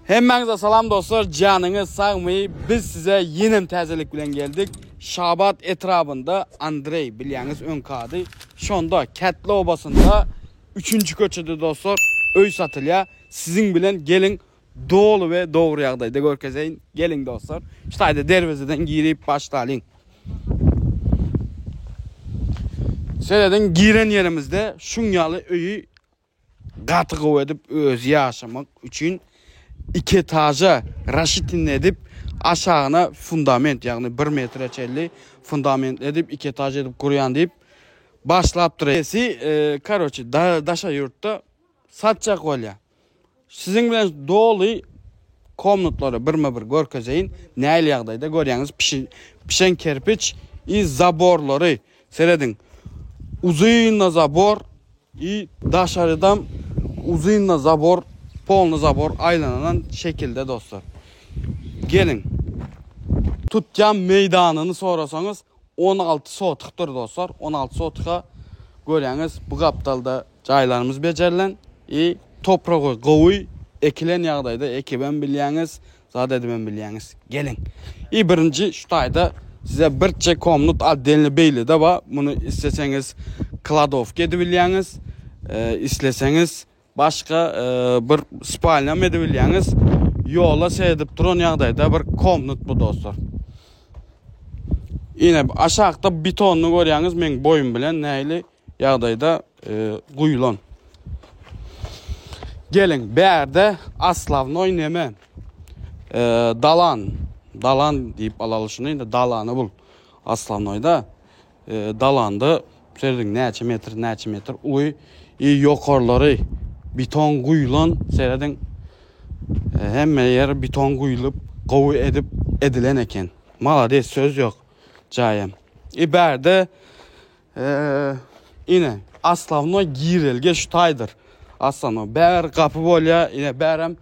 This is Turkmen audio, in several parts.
Hemmäňize salam dostlar, janyňyz sagmy? Biz size ýenem täzelik bilen geldik. Şabat etrabynda Andreý bilýäňiz öňki ady. Şonda Kätli obasynda 3-nji köçede dostlar öý satylýar. Siziň bilen geliň doly we dogry ýagdaýda görkezeýin. Geliň dostlar. Şu taýda derwezeden girip başlalyň. Serediň giren ýerimizde şuň ýaly öýi gaty gowy edip özi ýaşamak üçin iki etaža raşitin edip aşagyna fundament ýagny 1 metre çenli fundament edip iki etaž edip gurýan diýip başlapdyr. Esi e, karoçi da, daşa ýurtda satjak bolýar. Siziň bilen doly komnatlary birme bir görkezeýin. Nähili ýagdaýda görýäňiz pişen kerpiç i zaborlary serediň. Uzyn zabor I daşarydam uzynna zabor, polny zabor aýlananan şekilde dostlar. Geliň. Tutýan meýdanyny sorasaňyz 16 sotykdyr dostlar. 16 sotyka görýäňiz bu gapdalda jaýlarymyz bejerilen i topragy gowy ekilen ýagdaýda ekibem bilýäňiz. Zat edibem bilýäňiz. Geliň. I birinji şu taýda size birçe komnat otdelny beýlede bar. Muny isleseňiz kladowka edip bilýäňiz. E, isleseňiz başga e, bir spalnýam edip bilýäňiz. Ýola seredip duran ýagdaýda bir komnat bu dostlar. Ine aşakda betonyny görýäňiz meň boýum bilen nähili ýagdaýda guýulan. Geliň, bärde aslawnoý neme? Dalan. Dalan diýip alaly şuny, indi dalany bul. Aslawnoýda dalanda serediň näçe metr, näçe metr uly i ýokarlary beton guýulan, serediň. Hemme ýeri beton guýulyp, gowy edip edilen eken. Malades, söz ýok. Jaýam. I bärde Ine, aslawnoý girelge şu taýdyr. Aslawnoý bäri gapy bolýar, ine bärem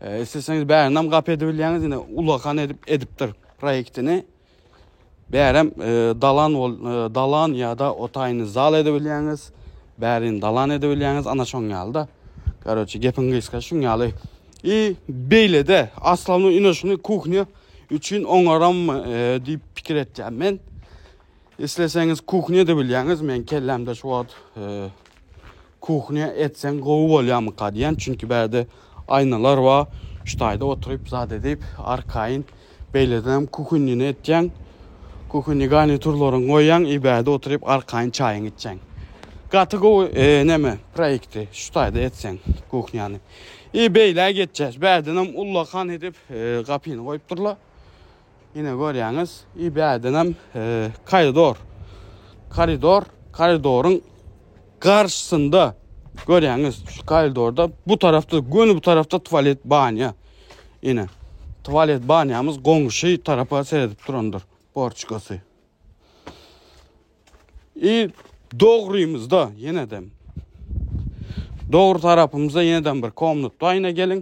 e, isleseňiz bärinem gapy edip bilýäňiz, ine ulakan edip edipdir proýektini. Bärem e, dalan bol, e, dalan ýa-da o taýyny zal edip bilýäňiz. Bärini dalan edip bilýäňiz, ana şoň ýaly-da. Karoçe, gepiň gysga şuň ýaly. I beýlede aslawnoý ine şuny kuhnýa üçin oňarammy e, diýip pikir etýän men. Isleseňiz kuhnýa da bilýäňiz, men kellämde şu wagt e, kuhnýa etseň gowy bolýarmyka diýen, çünki bärde aýnalar bar. Şu taýda oturyp zat edip arkaýyn beýleden hem kuhnýany etýäň. Kuhnýa garniturlaryňy goýýaň, i bärde oturyp arkaýyn çaýyňy içýäň. Gaty gowy e, neme proýekti şu taýda etseň kuhnýany. I beýlä geçýäs. Bärden hem ullakan edip e, gapyny goýupdyrlar. Ine görýäňiz, i bärdenem koridor. Koridor, koridoryň garşysynda görýäňiz, şu koridorda bu tarapda, göni bu tarapda tualet banýa. Ine, tualet banýamyz goňşy tarapa seredip durandyr, borçkasy. I dogrymyzda ýenedem dogry tarapymyzda ýenedem bir komnat bar, ine geliň.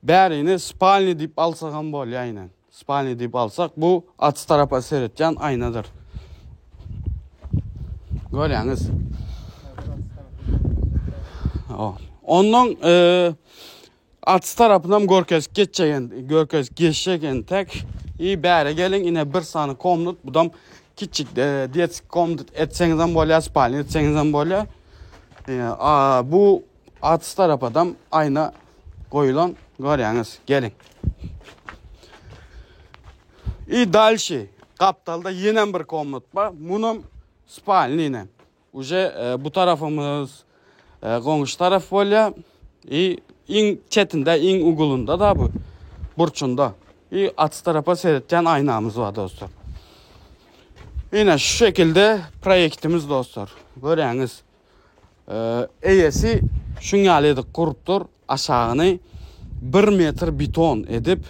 Bärini spalni diýip alsagam bolýar ine. Spalni diýip alsak bu aç tarapa seretýän aýnadyr. Görýäňiz. Ondan e, aç tarapynam görkezip geçjek, görkezip geçjek entek. I bäre geliň ine bir sany komnat, budam kiçik e, detski komnat etseňizem bolýar, spalni etseňizem bolýar. E, a, bu Arts tarapadam aýna goýulan görýäňiz. Geliň. I dalşi gapdalda ýenem bir komnat bar. Munam spalni ine. Uje e, bu tarafymyz e, goňşy taraf bolýar. I iň çetinde, iň ugulynda da bu burçunda. I arts tarapa seretýän aýnamyz bar dostlar. Ine şu şekilde proýektimiz dostlar. Görýäňiz. Eýesi şuň ýaly edip gurupdyr, aşagyny bir metr beton edip,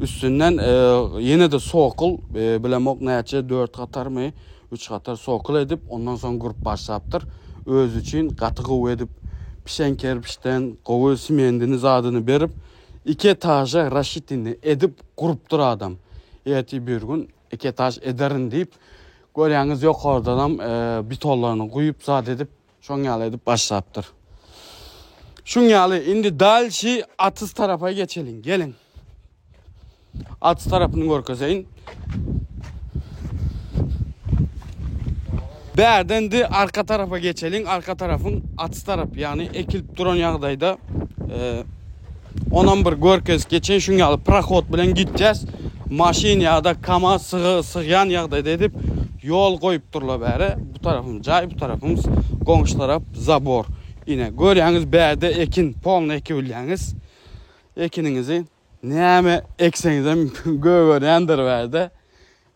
üstünden ýene-de sokul, bilemok näçe, dört gatarmy, üç gatar sokul edip, ondan soň gurup başlapdyr. Özi üçin gaty gowy edip, pişen kerpiçden gowy simendini zadyny berip, iki etaža raşitini edip gurupdyr adam. Ertir bir gün iki etaž ederin diýip, Görýäňiz ýokardanam bitonlaryny guýup zat edip şoň ýaly edip başlapdyr. Şuň ýaly indi dalşi atyz tarapa geçeliň. Geliň. Atyz tarapyny görkezeýin. Bärden de arka tarapa geçeliň. Arka tarapyň atyz tarapy, ýagny ekilip duran ýagdaýda e, onam bir görkezip geçeýin. Şuň ýaly prohod bilen gitýäs. Maşyn ýa-da KAMAZ sygy, sygýan ýagdaýda edip ýol goýup durlar bäre. Bu tarapymyz jaý, bu tarapymyz goňşy tarap zabor. Ine, görýäňiz bärde ekin, polny ekibilýäňiz. Ekiniňizi näme ekseňizem gögerýändir bärde.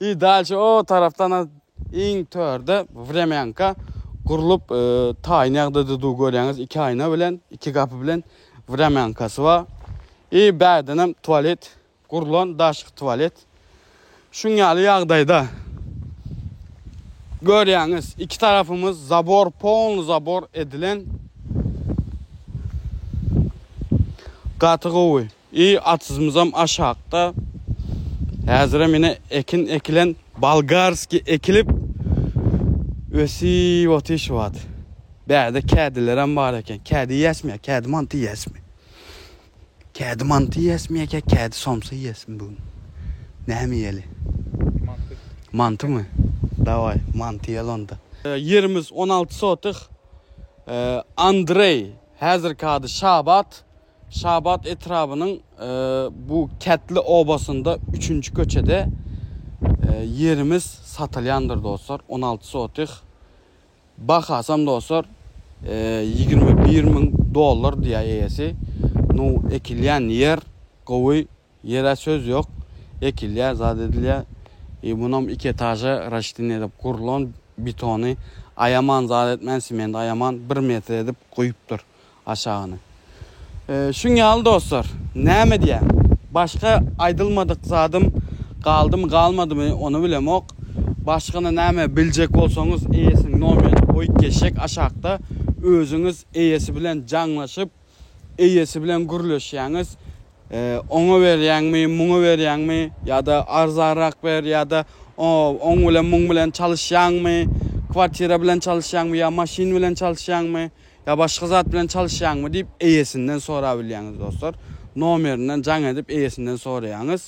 I dalşy o tarapdan iň törde wremýanka gurlup e, taýyn ýagdaýda dur görýäňiz iki aýna bilen, iki gapy bilen wremýankasy bar. I bärdenem tualet Gurlan daşky tualet. Şuň ýaly ýagdaýda. Görýäňiz, iki tarapymyz zabor, polny zabor edilen. Gaty gowy. I atyzymyzam aşakda. Häzirem ine ekin ekilen bolgarskiý ekilip ösüp otyr şu wagt. Bärde kädilerem bar eken. Kädi iýäsmi ýa kädi manty iýäsmi? Kädi manty iýesmi ýa kädi somsa iýesmi bu gün? Näme iýeli? Manty. Mantymy? Daway, manty iýeli onda. Ýerimiz 16 sotih. Andreý, häzirki ady Şabat. Şabat etrabynyň bu Kätli obasynda üçünji köçede ýerimiz satylýandyr dostlar. 16 sotih. Bahasam dostlar 21 müň dollar diýýär eýesi. Nu ekilýän ýer gowy ýere söz ýok. Ekilýär zat edilýär. I munam iki etaža raştin edip gurlan betony aýaman zat etmän simenti aýaman bir metr edip guýupdyr. aşagyny. Şuň ýaly dostlar, näme diýýän? Başga aýdylmadyk zadym galdymy galmadymy ony bilemok. Başgany näme biljek bolsaňyz eýesiniň nomerini goýup geçjek aşakda. Özüňiz eýesi bilen jaňlaşyp, eýesi bilen gürleşýäňiz. Oňa berýäňmi, muňa berýäňmi ýa-da arzanrak ber ýa-da oň bilen muň bilen çalyşýaňmy, kwartira bilen çalyşýaňmy ýa maşyn bilen çalyşýaňmy? Ýa başga zat bilen çalyşýaňmy diýip eýesinden sorabilýäňiz dostlar. Nomerinden jaň edip eýesinden soraýaňyz.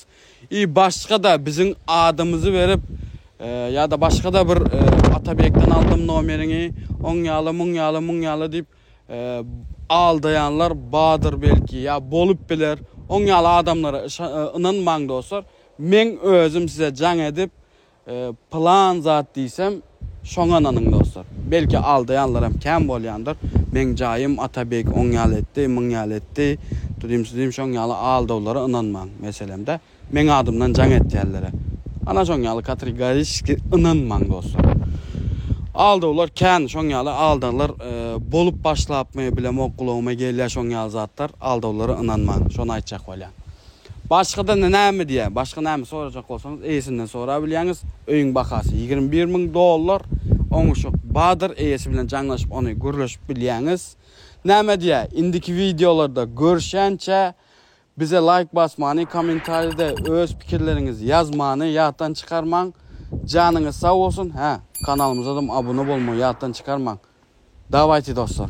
I başga-da biziň adymyzy berip ýa-da başga-da bir Atabekden aldym nomeriňi, oň ýaly, muň ýaly, muň ýaly diýip aldaýanlar bardyr belki ýa bolup biler. Oň ýaly adamlara ynanmaň dostlar. Meň özüm size jaň edip Pylan zat diýsem, şoňa ynanyň dostlar. Belki aldaýanlaram kän bolýandyr. Meň jaýym Atabeg oň ýaly etdi, muň ýaly etdi, tudym-sudym şoň ýaly aldawlara ynanmaň meselemde. Meň adymdan jaň etýänlere. Ana şoň ýaly kategoriçki ynanmaň dostlar. Aldawlar kän, şoň ýaly aldaglar bolup başlapmy bilemok gulagyma gelýär şoň ýaly zatlar. Aldawlara ynanmaň, şony aýtjak bolýan. Başgada näme diýýär? Başga näme sorajak bolsaňyz eýesinden sorabilýäňiz. Öýüň bahasy 21 müň dollar. Oňuşyk bardyr. Eýesi bilen jaňlaşyp ony gürleşip bilýäňiz. Näme diýýär? Indiki wideolarda görüşýänçä bize laýk basmany, kommentariýada öz pikirleriňizi ýazmany ýatdan çykarmaň. Janyňyz sag bolsun. Hä, kanalymyzadam abuna bolmagy ýatdan çykarmaň. Dawayte dostlar.